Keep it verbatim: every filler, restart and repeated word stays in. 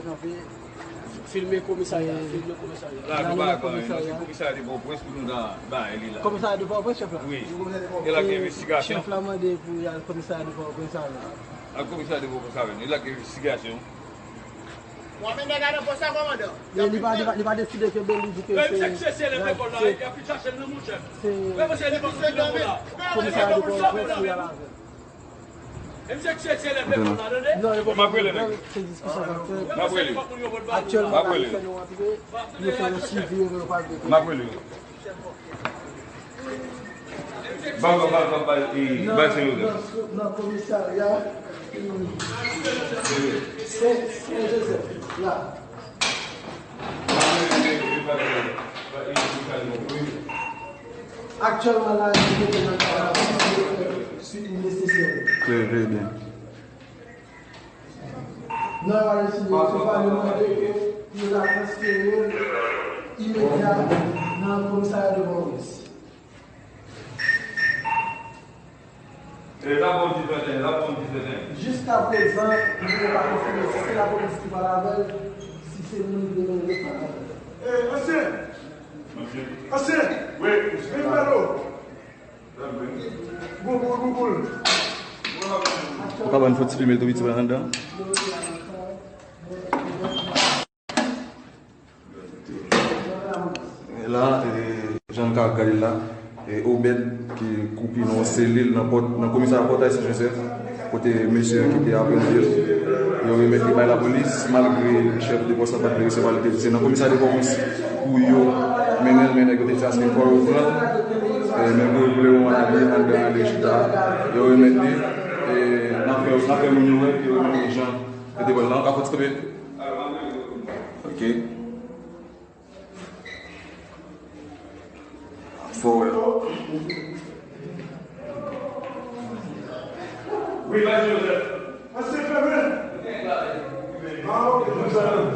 Kanpe, filme komisarya, filme komisarya. La, nou pa nan komisarya. Komisarya de Pòtoprens pou nou nan bagay li la. Komisarya de Pòtoprens, chèf la? Wi. E la ki envestigasyon. Chèf la mande pou y al komisarya de Pòtoprens avè l. Al komisarya de Pòtoprens avè l. E la ki envestigasyon. Ou amenn nèg la nan pòs la, kòmandan? Li pa, li pa, li pa deside ke Belize ke se. Misye se elèv lekòl la, y ap chache l nan, monchè. Se komisarya de Pòtoprens pou y al avè l. E misye ki se elèv lekòl la, tande? Non, e pa. M ap rele nèg. Se diskisyon k ap fèt. M ap rele. Aktyèlman, la, yo fè nou antre, yo fè yon swivi, yo pa vle. M ap rele. Ba, ba, ba, ba, ba, e, ba, se yo. Nan, nan komisarya, e, Sen, Sen Jozèf, la. Aktyèlman, la, yo mete nan kay la, si, si li nesesè. Trè, trè byen. Nan Washington, se pa yo mande ke pou yo ta transfere l imedya nan komisarya de Pòtoprens. E, la bon di trente et un, la bon di trente et un. Jiska prezan, nou pa konfime si se lapolis ki pale avè l, si se moun ki te mele l pale avè l. E, ansyen! Ansyen! Wi. Men balo! Gougoul, gougoul! Ou ka ban fò ti filme tou piti pa anndan? E la, e, jan n ka gade la, e, Obed ki koupi nan yon selil nan pòt, nan komisarya Pòtay Sen Jozèf, kote mesye ki te apranti l, yo remèt li bay lapolis, malgre chèf de pòs la pa t vle resevwa l, li te di se nan komisarya de pòs pou yo mennen l, men nèg yo te di aske fò yo pran l, e, men pou, pou lemoman la, li anndan, li chita, yo remèt li, e, n ap fè, n ap fè moun yo wè, yo remèt li jan yo te pran l la, an ka fò ti kanpe. Ok. Fò wè. Wi, Maestro Joseph. Mwen se fè mwen. Ah, ok, jwenn sa nan.